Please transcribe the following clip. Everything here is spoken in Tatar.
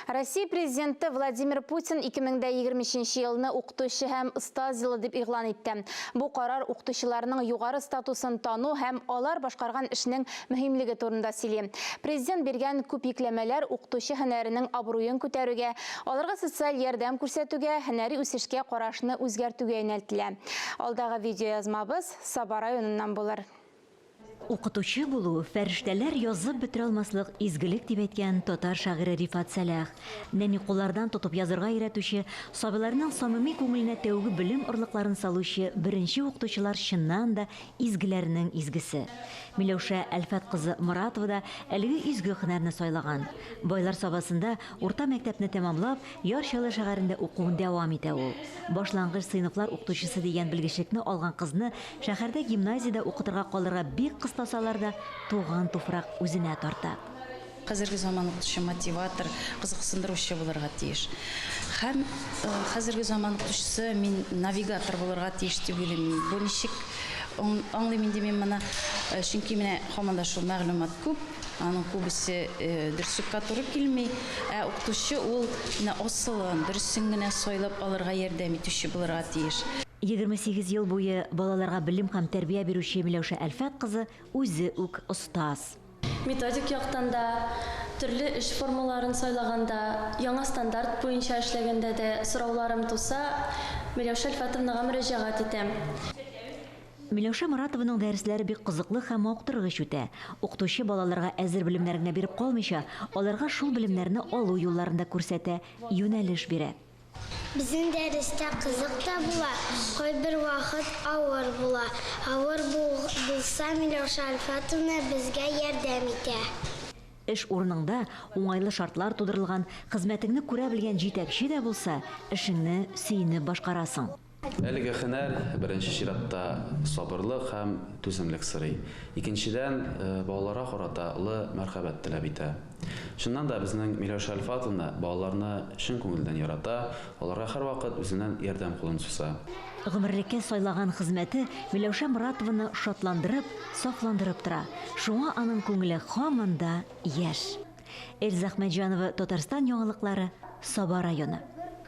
Россия Президенты Владимир Путин 2023 елны Укытучы һәм остаз елы дип игълан итте. Бу карар укытучыларның югары статусын тану һәм алар башкарган эшнең мөһимлеге турында сөйли. Президент биргән күп йөкләмәләр укытучы һөнәренең абруен күтәрүгә, аларга социаль ярдәм күрсәтүгә, һөнәри үсешкә карашны үзгәртүгә юнәлтелә. Алдагы видеоязмабыз Саба районыннан булыр. Укытучы булу, фәрештәләр язып бетерә алмаслык изгелек, дип әйткән татар шагыйре Рифат Сәлах. Нәни куллардан тотып язырга өйрәтүче, сабыйларның самими күңеленә тәүге белем орлыкларын салучы беренче укытучылар чыннан да изгеләрнең изгесе. Миләүшә Әлфәт кызы Моратова да әлеге изге һөнәрне сайлаган. Байлар Сабасында урта мәктәпне тәмамлап, Яр Чаллы шәһәрендә укуын дәвам итә ул. Башлангыч сыйныфлар укытучысы дигән белгечлекне алган кызны шәһәрдә гимназиядә укытырга калырга бик кыстасалар да, туган туфрак үзенә тарта. Хәзерге заман укытучы мотиватор, кызыксындыручы булырга тиеш. Һәм хәзерге заман укытучысы мин навигатор булырга тиеш дип уйлыйм. Бу ничек аңлыйм инде мин моны? Чөнки менә һаман да шул мәгълүмат күп. Аның күбесе дөреслеккә туры килми. Ә укытучы ул менә асылын, дөресен генә сайлап алырга ярдәм итүче булырга тиеш. 28 ел буе балаларга белем һәм тәрбия бирүче Миләүшә Әлфәт кызы үзе үк остаз. Методик яктан да, төрле эш формаларын сайлаганда, яңа стандарт буенча эшләгәндә дә сорауларым туса, Миләүшә Әлфәтовнага мөрәҗәгать итәм. Миләүшә Моратованың дәресләре бик кызыклы һәм мавыктыргыч үтә. Укытучы балаларга әзер белемнәр генә биреп калмыйча, аларга шул белемнәрне алу юлларын да күрсәтә, юнәлеш бирә. Безнең дәрестә кызык та була, кайбер вакыт авыр була. Авыр булса, Миләүшә Альфатовна безгә ярдәм итә. Эш урыныңда уңайлы шартлар тудырылган, хезмәтеңне күрә белгән җитәкче дә булса, эшеңне сөенеп башкарасың. Әлеге һөнәр, беренче чиратта, сабырлык һәм түземлек сорый. Икенчедән, балаларга карата олы мәрхәбәт таләп итә. Чыннан да, безнең Миләүшә Альфатовна балаларны чын күңелдән ярата, аларга һәрвакыт үзеннән ярдәм кулын суза. Гомерлеккә сайлаган хезмәте Миләүшә Моратованы шатландырып, сафландырып тора. Шуңа аның күңеле һаман да яшь. Эльза Әхмәтҗанова, Татарстан яңалыклары, Саба районы.